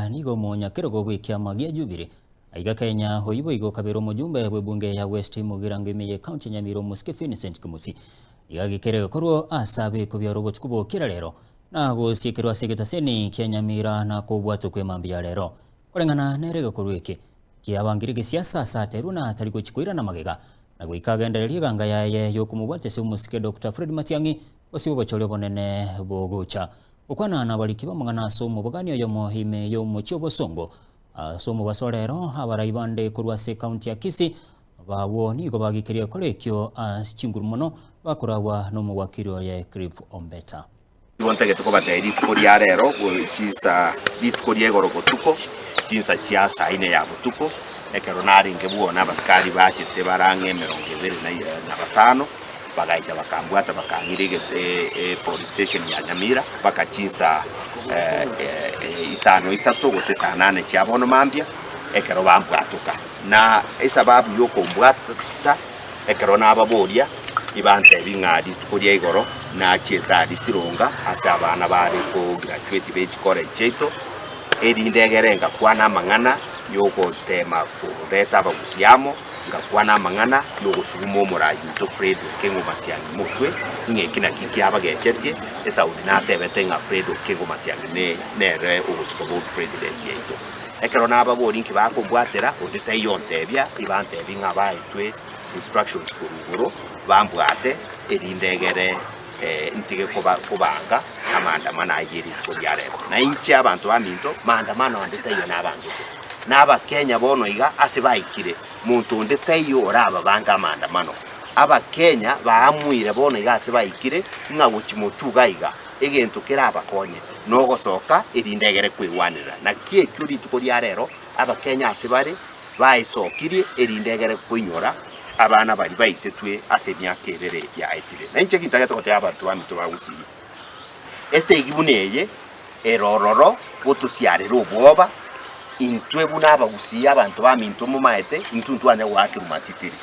Nigo omonyakerogo bw'ekiama gia Jubilee aiga Kenya oyio boigo okabeire omojumbe bw'ebunge ya West Mugirango ime ye county ya Nyamira omosike Vincent Kimusi iga agikere korwa ase abekubiarwa obotuko bwa kera rero na gosiekerwa ase egetaseni kia Nyamira na kobwatwa kw'emambia ya rero. Koreng'ana nere egekorwa eke kiabangire gesiasa ase aterwe na tari gochia koirana magega na goika agendererie eganga yaye yokomobwatesia omosike Doctor Fred Matiang'i gose obochori obonene bogocha. Gokwana nabariki b'amang'ana ase omobogani oyomo ime y'omochie obosongo. Ase omobaso o rero, abarai bande korwa ase ekaunti ya Kisii abwo nigo bagikeria gekora ekio ase chinguru mono bakoragwa nomogwakiri oye Cliff Ombeta. Nigo ntagete kobatebia rituko ria rero, chinsa rituko ria igoro botuko, chinsa chia saa ine ya botuko, ekero narenge bwone abasikari bachete bare ang'e emerongo ebere na batano, Bagaika bakambwata bakang'ira epolice station ya Nyamira mpaka chinsa isano isato gose saa nane chia bono mambia ekero bambwatoka. Na esababu yokombwata ekero nababoria ibantebi ng'a rituko ria igoro nachiete aria Sironga ase abana bare ko graduate be chicollege chiaito erinde egere ngakwana amang'ana yogotema koreta abagusii amo. Ngakwana amang'ana y'ogosuguma omoraai oito Fred Okengo Matiang'i motwe, ng'a eki nakio kiabagechetie, Esaudi natebete ng'a Fred Okengo Matiang'i nere ogochia koba opresident yaito. Ekero nababoria inki bakombwatera, onde taiyo ontebia, ibantebia ng'a baetwe instructions korwa igoro, bambwate erinde egere ntige kobanga amaandamano ayio rituko ria rero. Na inche abanto baminto, maandamano ande taiyo nabangete. Na Abakenya bono iga ase baikire, monto onde taiyo orababange amaandamano. Abakenya baamuire bono iga ase baikire, ng'a gochia motwe iga iga, egento kerabakonye nogosoka erinde egere kweigwanera. Naki ekio rituko ria rero Abakenya ase bare baesokirie erinde egere koinyora abana baria baitetwe ase emiaka ebere yaetire. Na inche gintagete gotebia abanto baminto ba Gusii, esegi buna eye ere ororo gotosiarera obwoba, intwe buna Abagusii abanto baminto momaete, intwe ntwanya goakerwa matitiri,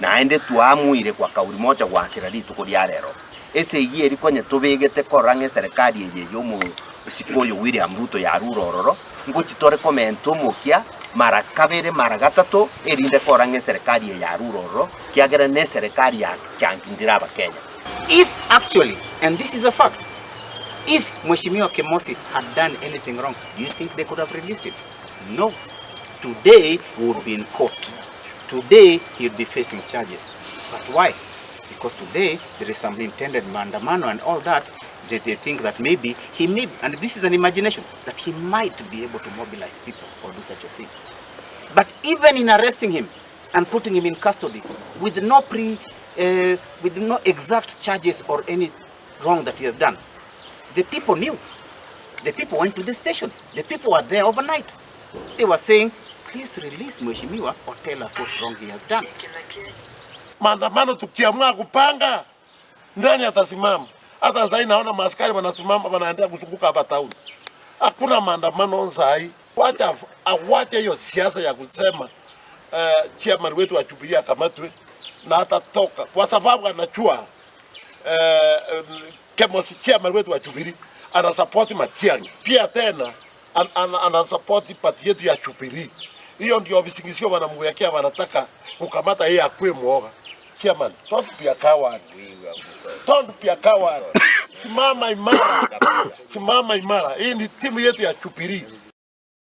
naende twaamuire kwa kauri mocha goansera rituko ria rero. Esegi eri konye tobegete korora ng'a eserekari eye y'omosike oyo William Ruto yarure ororo, Ngochia tore komenta omokia mara kabere mara gatato, erinde korora ng'a eserekari eye yarure ororo, kiagera neserekari yachankintire Abakenya. If actually, and this is a fact, if Mheshimiwa Kemosi had done anything wrong, do you think they could have released him? No. Today he would be in court. Today he would be facing charges. But why? Because today there is some intended maandamano and all that, that they think that maybe he may, and this is an imagination, that he might be able to mobilize people or do such a thing. But even in arresting him and putting him in custody with no pre, with no exact charges or any wrong that he has done, the people knew. The people went to the station. The people were there overnight. They were saying, please release Mheshimiwa or tell us what wrong he has done. Maandamano tukiamua kupanga, nani atasimama? Hata sasa naona maaskari wanasimama wanaendelea kuzunguka hapa town. Hakuna maandamano saa hii. Wacha awache hiyo siasa ya kusema chairman wetu wa Jubilee akamatwe na atatoka kwa sababu anajua Kemosi chairman wetu wa Jubilee ana support Matiang'i pia tena ana support party yetu ya Jubilee. Hiyo ndio visingizio wanamwekea, wanataka kukamata yeye akue mwoga. Chairman, don't be a coward. Don't be a coward. Simama imara. Simama imara. Hii ni timu yetu ya Jubilee.